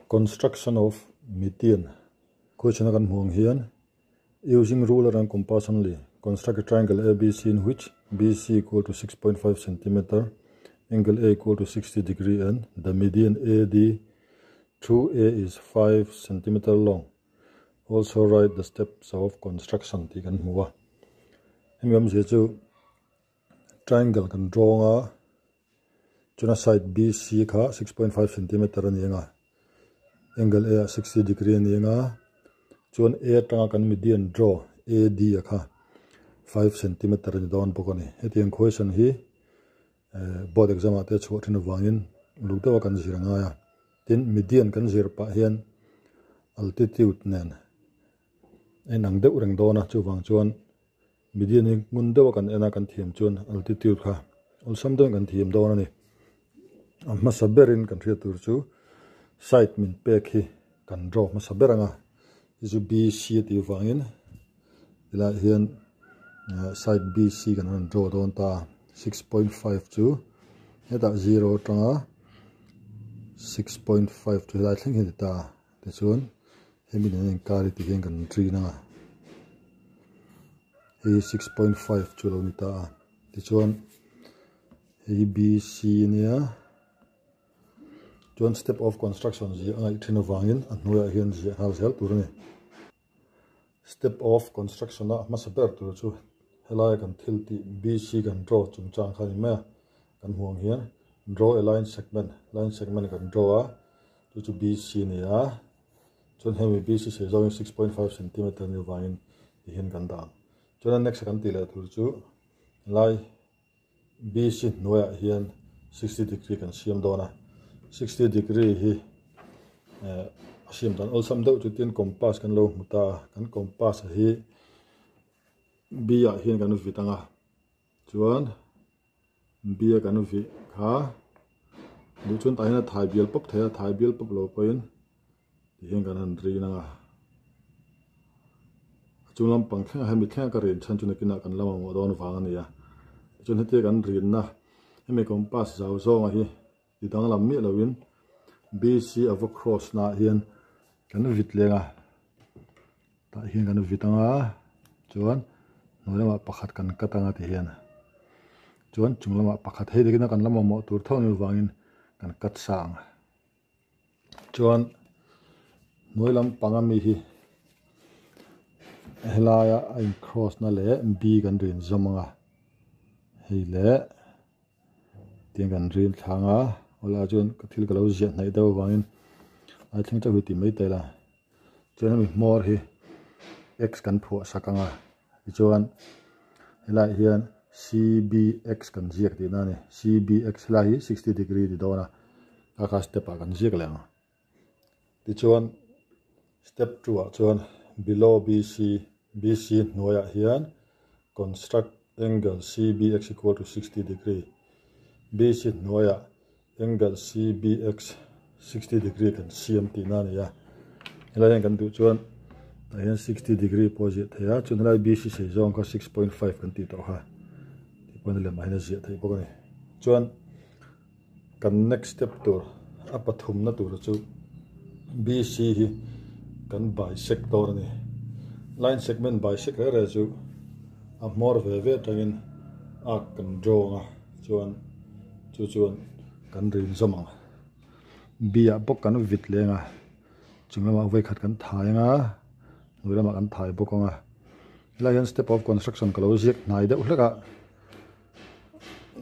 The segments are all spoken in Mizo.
Construction of Median Question a kan hmuh ang hian Using ruler and compass only, construct a triangle ABC in which BC equal to 6.5 centimeter, angle A equal to 60 degree and the median AD through A is 5 centimeter long. Also write the steps of construction tih kan hmu a. Hemi awmzia chu triangle kan draw anga Chuna side BC kha 6.5 centimeter a ni ang a, angle A ah 60 degree a ni ang a, chuan A atanga kan median draw AD a kha 5 centimeter a ni dawn bawk a ni. Hetiang question hi board exam ah te chhuah thin avangin uluk deuha kan zir a ngai a. Tin, median kan zir pah hian altitude nen a inang deuh reng dawn a, chuvang chuan Median hi ngun deuha kan en a, kan thiam chuan altitude kha awlsam deuhin kan thiam dawn a ni. A hmasa berin kan hriat tur chu side min pek hi kan draw hmasa ber ang a, hi chu BC a tih avangin tilaiah hian side BC kan rawn draw dawn ta a, 6.5 chu hetah zero atanga 6.5 chu helai thleng hi a ni ta a, tichuan hemi nen a inkar hi tihian kan rin ang a. Hei 6.5 chu lo ni ta a, tichuan hei BC ania chuan step of construction ziah a ngaih thin avangin a hnuaiah hian ziah nghal zel tur a ni. Step of construction a hmasa ber tur chu helaia kan thil tih BC kan draw chungchang kha a ni mai a, kan hmuh ang hian draw a line segment, line segment kan draw a chu chu BC a ni a. Chuan hemi BC sei zawngin 6.5 centimeter ni vangin ti hian kan dah ang. Chuan a next a kan tih leh tur chu helai BC hnuaiah hian 60 degree kan siam dawn a. 60 degree hi eh a siam dan awlsam deuh chu tin compass kan lo hmu ta a. Kan compass hi B ah hian kan vit ang a. Chuan B a kan vih kha duh chuan tah hian a thai bial pawp thei a, thai bial pawp lo pawhin ti hian kan han rin ang a. A chung lampang thlengah hemi thlengah ka rin chhan chu nakinah kan la mamawh dawn vang a ni a. Tichuan hetia kan rinna hemi compass zau zawnga hi ti danglam miah loin BC a va cross naah hian kan vit leng a, tah hian kan vit ang a, chuan hnuai lamah pakhat kan cut ang a ti hian chuan chung lamah pakhat hei takin a kan la mamawh tur tho ni vangin kan cut sa ang chuan hnuai lam panga mi hi helaia a in cross na leh B kan rin zawm ang a hei leh. Tiang kan rin thlang a, awlai chuan ka thil ka lo ziah hnaih deuh avangin a thleng chauh hi tih mai tel a, chuan hemi hmawr hi x kan phuah sak ang a, tichuan helaiah hian cbx kan ziak tihna a ni, cbx helai hi 60 degree ti dawn a, kha kha step ah kan ziak leh ang, tichuan step 2 ah chuan below bc bc hnuaiah hian construct Angle CBX equal to 60 degree, BC hnuaiah angle CBX 60 degree kan siam tihna a ni a. Helai hian kan duh chuan tah hian 60 degree pawh a ziah theih a, chuan helai BC sei zawng kha 6.5 kan tih tawh kha tih pawhin a lemah hian a ziah theih bawk a ni. Chuan kan next step tur a pathumna tur chu BC hi kan bisect dawn a ni. Line segment bisect reh reh chu a hmawr ve ve atangin arc kan draw ang a, chuan chu chuan kan rin zawm ang. B ah bawk kan vit leng a, chung lamah vawikhat kan thai ang a, hnuai lamah kan thai bawk ang a. Helai hian step of construction ka lo ziak hnai deuh hlek a.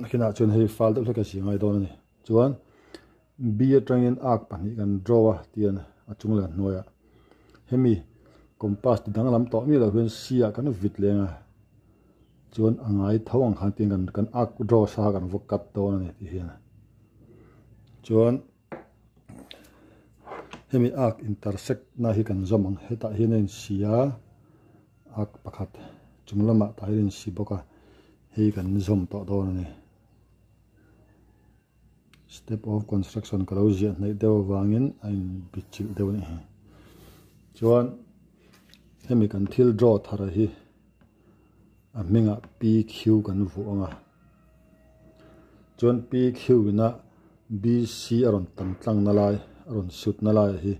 Nakinah chuan hei fal deuh hlek a si ngai dawn a ni. Chuan B atangin arc pahnih kan draw a tian a chung leh a hnuaiah. Hemi compass ti danglam tawh miah loh hian C ah kan vit leng a. Chuan a ngai tho ang khan tiang kan kan arc draw sa kan va cut dawn a ni tih hian. Chuan hemi arc intersect na hi kan zawm ang. Hetah hian a insi a arc pakhat chung lamah tah hian a insi bawk a. Hei kan zawm tawh dawn a ni. Step of construction ka lo ziah hnaih deuh avangin a in bit chilh deuh a nih hi. Chuan hemi kan thil draw thar hi a hmingah PQ kan vuah ang a. Chuan PQ ina BC a rawn tam tlang na lai a rawn sutna lai hi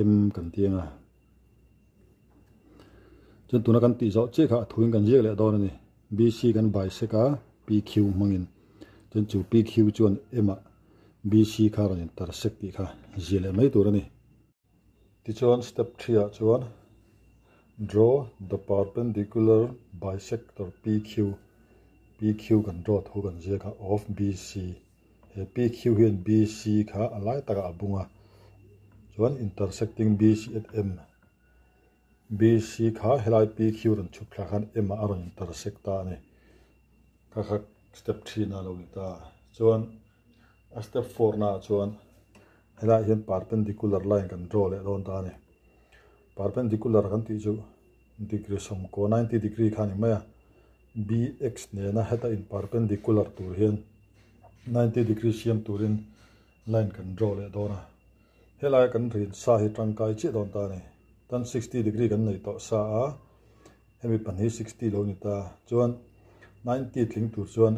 M kan ti ang a. Chuan tuna kan tih zawh chiah kha a thuin kan ziak leh dawn a ni. BC kan bisect a, PQ hmangin. Chuan chu PQ chuan M ah BC kha a rawn intersect tih kha ziah leh mai tur a ni. Tichuan step 3 ah chuan draw the perpendicular bisector PQ, PQ kan draw thu kan ziak a, of BC. He PQ hian BC kha a lai takah a bung a, chuan intersecting BC at M. BC kha helai PQ rawn chhuk thla khan M ah a rawn intersect ta a ni. Kha kha step 3 na lo ni ta. Chuan a step 4 na chuan helai hian perpendicular line kan draw leh dawn ta a ni. Perpendicular kan tih chu degree sawmkaw 90 degree kha ni mai a. BX nena heta in perpendicular tur hian 90 degree siam turin line kan draw leh dawn a. Helai kan rin sa hi tangkai chiah dawn ta a ni. Tan 60 degree kan nei tawh sa a, hemi pahnih 60 lo ni ta. Chuan 90 tling tur chuan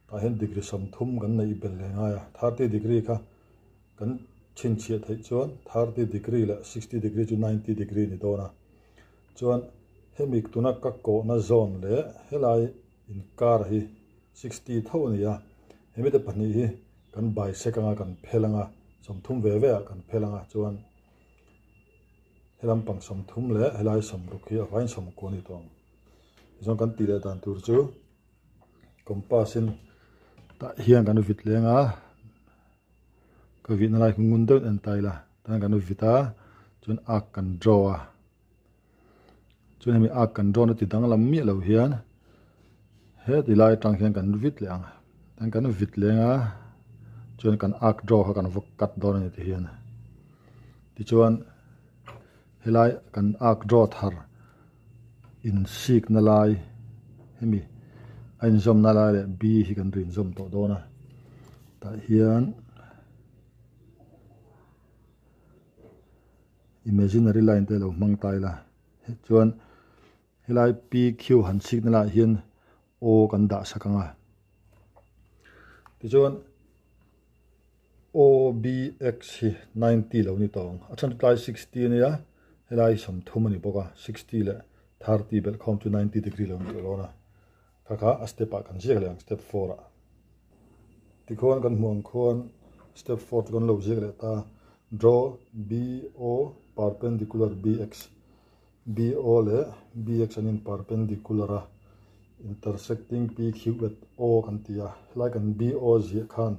tah hian degree 30 kan nei bel leh ngai a. 30 degree kha kan chhinchhiah theih chuan 30 degree leh 60 degree chu 90 degree ni dawn a. Chuan hemi tuna ka kawhna zone leh helai inkar hi 60 tho a ni a. Hemi te pahnih hi kan bisect anga kan phel anga 30 ve ve ah kan phel anga chuan helam pang 30 leh helai 60 hi a vain 90 ni tawng. Chuan kan ti leh dan tur chu compass in tah hian kan vit leng a, ka vitna lai khu ngun deuh en tai la tan kan vit a, chuan arc kan draw a. Chuan hemi arc kan draw na ti danglam miah lo hian he ti lai atang hian kan vit leh ang. Tan kan vit leng a, chuan kan arc draw kha kan va cut dawn a ni ti hian. Tichuan helai kan arc draw thar in sik na lai hemi a inzawm na lai leh B hi kan rin zawm tawh dawn a. Tah hian imaginary line te lo hmang tai la. Chuan helai PQ han sik na lai hian O kan dah sak anga. Tichuan OBX hi 90 lo ni tawng. A chhan tlai 60 ania, helai 30 ani bawk a, 60 leh 30 bel khawm chu 90 degree lo ni tawh dawn a. Kha kha a step ah kan ziak leh ang step 4 ah. Tikhuan kan hmuh ang khuan step 4 chu kan lo ziak leh ta. Draw BO perpendicular BX. BO leh BX an in perpendicular a, intersecting PQ at O kan ti a. Helai kan BO ziah khan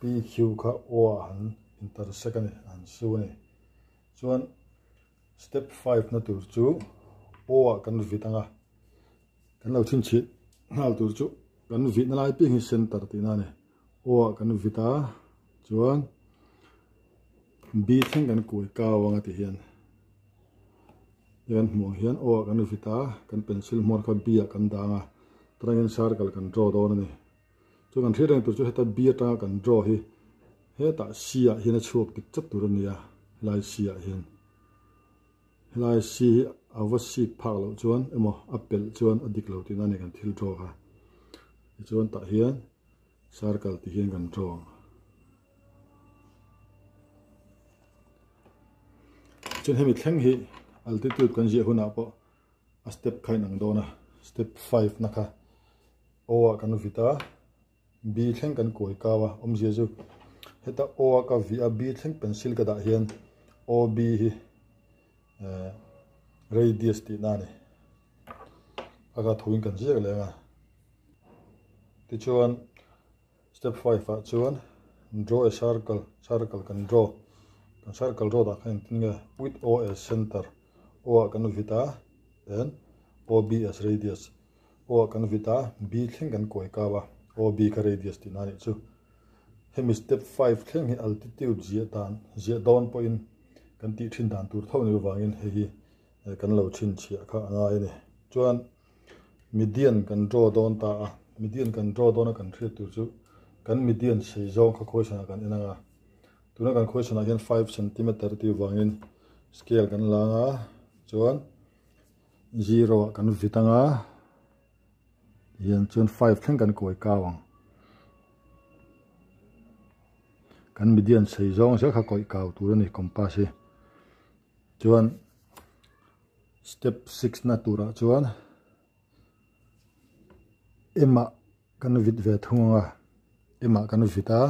PQ kha O ah han intersect a ni, han su a ni. Chuan step 5 na tur chu O ah kan vit anga, kan lo chhinchhi nghal tur chu kan vit na lai piang hi center tih na a ni. O ah kan vit a, chuan B thleng kan kuai kau anga ti hian kan hmuh ang hian O ah kan vit a, kan pencil hmawr kha B ah kan dang a, tangin circle kan draw dawn a ni. Chuan kan hriat reng tur chu heta B atanga kan draw hi hetah C ah hian a chhuak dik chat tur a ni a, helai C ah hian. Helai C hi a va sik phak loh chuan emaw a pelh chuan a dik lo tihna a ni kan thil draw kha. Tichuan tah hian circle ti hian kan draw ang. Chuan hemi thleng hi altitude kan ziah hunah pawh a step kha inang dawn a, step 5 na kha O ah kan vit a, B thleng kan kuai kau a, awmzia chu heta O ah ka vih a, B thleng pencil ka dah hian OB hi radius tihna a ni. A ka thoin kan ziak leh ang a. Tichuan step 5 ah chuan draw a circle, circle kan draw. Kan circle draw dah khan engtin nge with O as center, O ah kan vit a, then OB as radius. O ah kan vit a, B thleng kan kuai kau a, OB kha radius tihna a nih chu. Hemi step 5 thleng hi altitude ziah dan, ziah dawn pawhin kan tih thin dan tur tho ni avangin hei hi kan lo chhinchhiah kha a ngai a ni. Chuan median kan draw dawn ta a, median kan draw dawn a kan hriat tur chu kan median sei zawng kha khawisanah kan en anga. Tuna kan khawisanah hian 5 cm ti avangin scale kan lang a, chuan 0 ah kan vit anga, hian chuan 5 thleng kan kuai kau ang. Kan median sei zawng zel kha kawih kau tur a ni compass hi. Chuan step six na turah chuan M ah kan vit ve thung ang a, M ah kan vit a,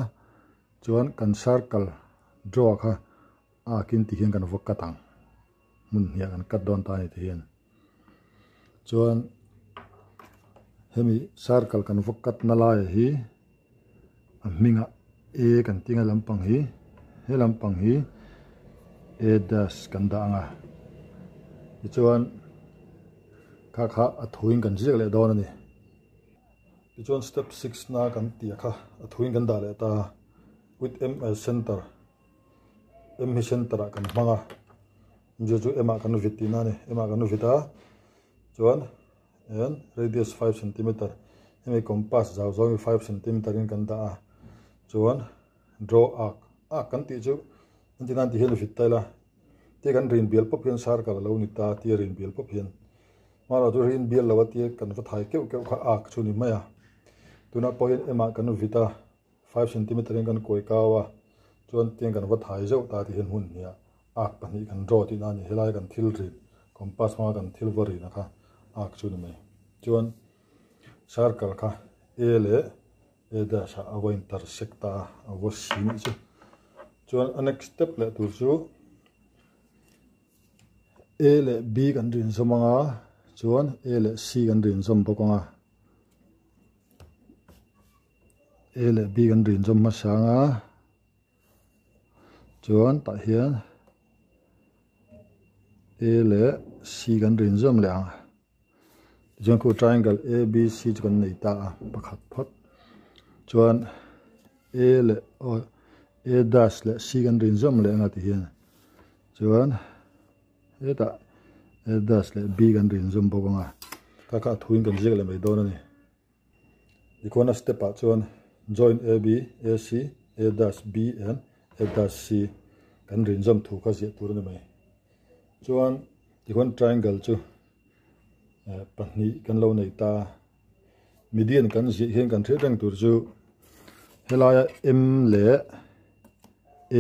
chuan kan circle draw kha arc in ti hian kan va cut ang, hmun hniah kan cut dawn ta a ni ti hian. Chuan hemi circle kan va cut na laiah hi a hmingah A kan tih ang a lampang hi he lampang hi A dash kan dah ang a tichuan kha kha a thuin kan ziak leh dawn a ni tichuan step six na kan tih kha a thuin kan dah leh ta with M as center M hi center ah kan hmang a chu chu M ah kan vit tihna a ni M ah kan vit a chuan. En radius 5 centimeter hemi compass zau zawng hi 5 centimeter in kan dah a chuan draw arc arc kan tih chu engtin nan ti hian vit ta ila tia kan rin bial pawp hian circle alo ni ta tia rin bial pawp hian hmanah chu rin bial lo a tia kan va thai keuh keuh kha arc chu ni mai a tunah pawh hian em ah kan vit a 5 centimeter in kan kawi kau a chuan tiang kan va thai zeuh ta tih hian hmun hniah arc pahnih kan draw tihna a ni. Helai kan thil rin compass hmanga kan thil va rina kha arc chu ni mai. Chuan circle kha A leh A dash ah a va intersect ta a, a va si nih chu. Chuan a next step leh tur chu A leh B kan rin zawm anga chuan A leh C kan rin zawm bawk anga. A leh B kan rin zawm hmasa anga chuan tah hian A leh C kan rin zawm leh ang tichuan khu triangle A B C chu kan nei ta a pakhat phawt chuan A leh aw A dash leh C kan rin zawm leh anga ti hian chuan hetah A dash leh B kan rin zawm bawk anga kha kha a thuin kan ziak leh mai dawn a ni. Tikhuan a step ah chuan join A B, A C, A dash B and A dash C kan rinzawm thu kha ziah tur a ni mai. Chuan tikhuan triangle chu pahnih kan lo nei ta a, median kan ziah hian kan hriat reng tur chu helaia M leh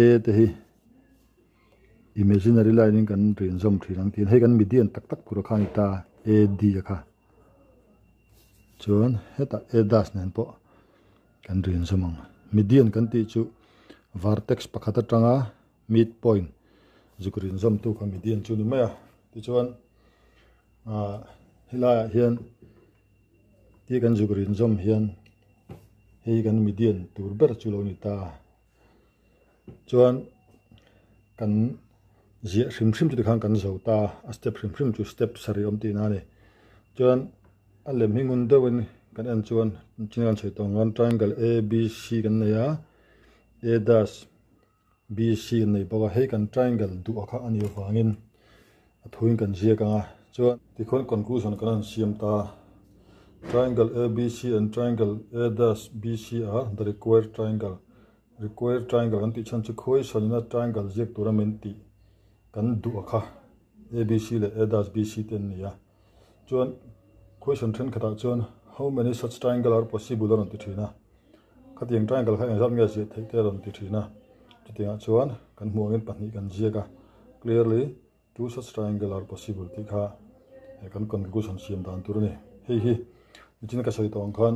A te hi imaginary line in kan rinzawm thin ang tiin hei kan median tak tak tur kha a ni ta a, A D a kha. Chuan hetah A dash nen pawh kan rin zawm ang. Median kan tih chu vertex pakhat atanga midpoint zuk rin zawm tu kha median chu ni mai a. Tichuan ah helaiah hian ti kan zuk rin zawm hian hei kan median tur ber chu lo ni ta a. Chuan kan ziah hrim hrim chu tikhan kan zo ta a step hrim hrim chu step sarih awm tihna a ni. Chuan a lem hi ngun deuhin kan en chuan chin kan chhui tawh ang khan triangle A B C kan nei a, A dash B C kan nei bawk a, hei kan triangle duh a kha a nih avangin a thuin kan ziak ang a. Chuan tikhawn conclusion kan han siam ta a, triangle A B C and triangle A dash B C are the required triangle. Require triangle kan tih chhan chu khawi sawnina triangle ziak tura min tih kan duh a kha ABC leh A dash BC te an ni a. Chuan question thenkhatah chuan how many such triangle are possible a rawn ti thin a. Khatiang triangle kha engzat nge ziah theih te a rawn ti thin a. Chutiangah chuan kan hmuh angin pahnih kan ziak a. Clearly two such triangle are possible tih kha kan conclusion siam dan tur a ni. Hei hi nichin ka sawi tawh ang khan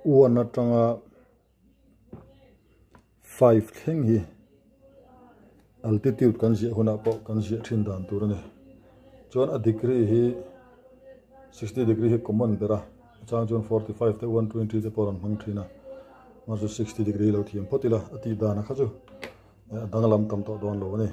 1 atanga 5 thleng hi altitude kan ziah hunah pawh kan ziah thin dan tur a ni. Chuan a degree hi 60 degree hi common ber a, a chang chuan 45 te 120 te pawh a rawn hmang thin a, mahse 60 degree hi lo thiam phawt ila a tih dan a kha chu a danglam tam tawh dawn lo a ni.